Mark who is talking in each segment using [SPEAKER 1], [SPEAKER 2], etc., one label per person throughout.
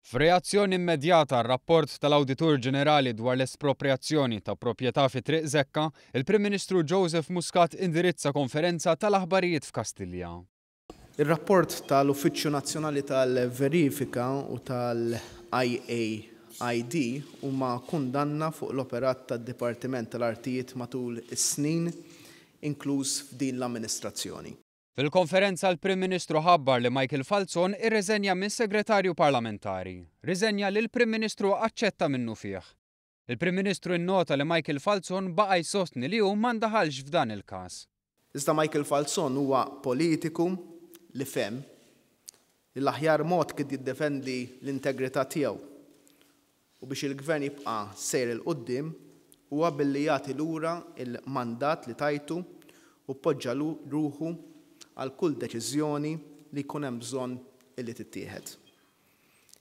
[SPEAKER 1] F'reazzjoni immedjata għar-rapport tal-Awditur Ġenerali dwar l-esproprjazzjoni ta' proprjetà fi Triq Zekka, il-Prim Ministru Joseph Muscat indirizza konferenza tal-aħbarijiet f'Kastilja.
[SPEAKER 2] Ir-rapport tal-Uffiċċju Nazzjonali tal-Verifika u tal-IAID huma kundanna fuq l-operat tad-Dipartiment tal-Artijiet matul is-snin, inkluż f'din l-amministrazzjoni.
[SPEAKER 1] Fil-konferenza l-Prim Ministru ħabbar li Michael Falzon irriżenja minn Segretarju Parlamentari, riżenja li l-Prim Ministru aċċetta minnufih. Il-Prim Ministru innota li Michael Falzon baqa' jsostni li hu ma ndaħalx f'dan il-każ.
[SPEAKER 2] Iżda Michael Falzon huwa politiku li fehem li l-aħjar mod kif jiddefendi l-integrità tiegħu u biex il-Gvern jibqa' sejjer 'il quddiem huwa billi jagħti lura l-mandat li tajtu u poġġa ruħu għal kull deċiżjoni li jkun hemm bżonn illi tittieħed.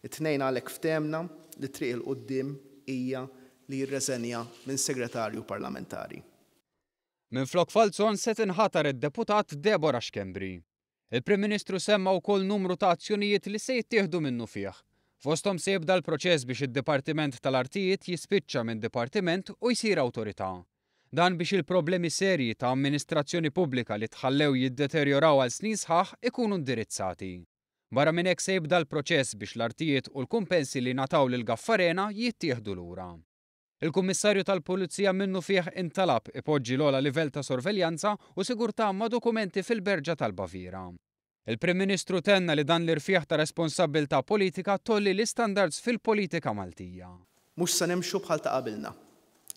[SPEAKER 2] It-tnejn għalhekk ftehemna li t-triq 'il quddiem hija li jirreżenja minn Segretarju Parlamentari.
[SPEAKER 1] Minflok Falzon se tinħatar id-Deputat Deborah Schembri. Il-Prim Ministru semma wkoll numru ta' azzjonijiet li se jittieħdu minnufih. Fosthom se jibda l-proċess biex id-Dipartiment tal-Artijiet jispiċċa minn dipartiment u jsir awtorità. Dan biex il-problemi serji ta' amministrazzjoni pubblika li tħallew jiddeterjoraw għal snin sħaħ ikunu indirizzati. Barra minn hekk se jibda l-proċess biex l-artijiet u l-kumpensi li ngħataw lil Gaffarena jittieħdu lura. Il-Kummissarju tal-Pulizija minnufih intalab ipoġġi l-ogħla livell ta' sorveljanza u sigurtà ma' dokumenti fil-Berġa tal-Baviera. Il-Prim Ministru tenna li dan l-irfigħ ta' responsabbiltà politika tgħolli l-istandards fil-politika Maltija.
[SPEAKER 2] Mhux se nimxu bħal ta' qabilna.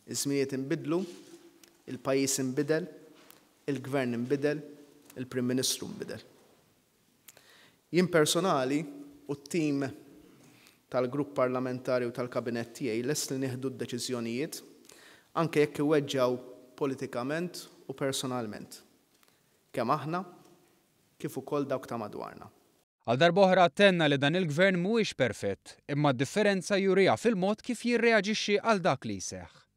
[SPEAKER 2] Iż-żminijiet inbidlu, il-pajjiż inbidel, il-Gvern inbidel, il-Prim Ministru nbidel. Jien personali u t-tim tal-Grupp Parlamentari u tal-Kabinett tiegħi lest li nieħdu d-deċiżjonijiet, anke jekk iweġġgħu politikament u personalment, kemm aħna kif ukoll dawk ta' madwarna.
[SPEAKER 1] Għal darb'oħra tenna li dan il-Gvern mhuwiex perfett, imma d-differenza juriha fil-mod kif jirreaġixxi għal dak li jseħħ.